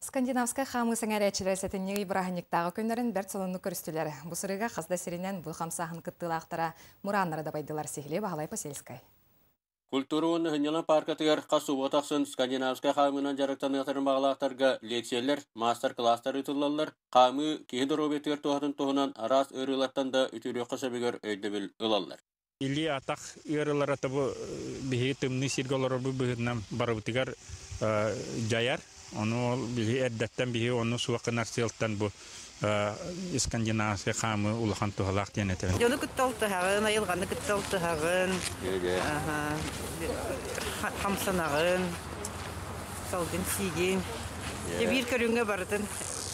Скандинавскай хаамыы сэҥээрээччилэрэ сэтинньи ый бырааһынньыктааҕы күннэрин бэрт сонуннук көрүстүлэр. Бу сырыыга хас да сиринэн бу хамсааһын кыттыылаахтара мурааннары дабайдылар сиһилии Баһылай Посельскай. Культура уонна сынньалаҥ пааркатыгар хас субуота ахсын скандинавскай хаамыынан дьарыктаныахтарын баҕалаахтарга лекциялар, маастар-кылаастар ыытыллаллар. Хаамыы киһи доруобуйатыгар туһатын туһунан араас ыарыылартан да үтүөрүөххэ сөбүгэр өйдөбүл ылаллар. Илии-атах ыарыылара тобу биһиги тымныы сиргэ олорорбут быһыытынан барыбытыгар дьайар. Ону ол биһи эрдэттэн биһи ону суох гынар сыалтан бу скандинавскай хаамыы улахан туһалаах диэн этэбин. Дьону кытта алтыһаҕын, айылҕаны кытта алтыһаҕын, хамсанаҕын, салгын сиигин. Биир көрүҥҥэ барытын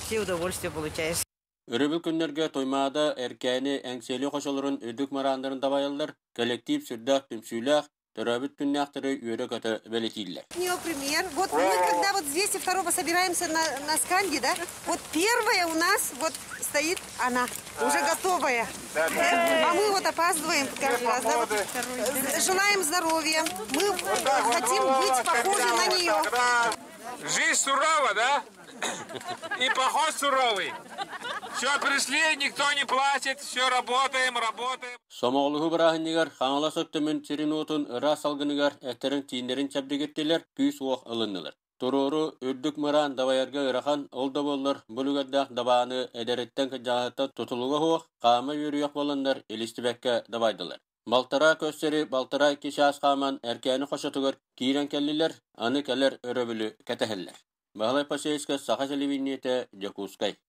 все удовольствие получаешь. Өрөбүл күннэргэ Туймаада, Эркээни, Эҥсиэли хочолорун үрдүк мырааннарын дабайаллар, кэлэктиип сүрдээх түмсүүлээх, төрөөбүт күннээхтэри үөрэ-көтө бэлиэтииллэр. Неопремьер. Вот мы когда вот с 202 собираемся на Сканди, да, вот первая у нас вот стоит она, уже готовая. А мы вот опаздываем каждый раз, да, вот. Желаем здоровья. Мы хотим быть похожи на нее. Жизнь сурова, да? И поход суровый. Все, пришли, никто не платит, все работаем, работаем. Сомоҕолоһуу бырааһынньыгар Хаҥалас өттүмүн сирин-уотун ыраас салгыныгар эттэрин-тииннэрин чэбдигиртилэр, күүс-уох ылыннылар. Туруору үрдүк мыраан дабайарга ыарахан, ол да буоллар бу үлүгэрдээх дабааны эдэриттэн кырдьаҕаһыттан тутулуга суох, хаама үөрүйэх буоланнар илистибэккэ дабайдылар. Балтараа көс сири балтараа икки чаас хааман Эркээни хочотугар киирэн кэллилэр, аны кэлэр өрөбүлү кэтэһэллэр. Баһылай Посельскай, Саха телевидениетэ, Дьокуускай.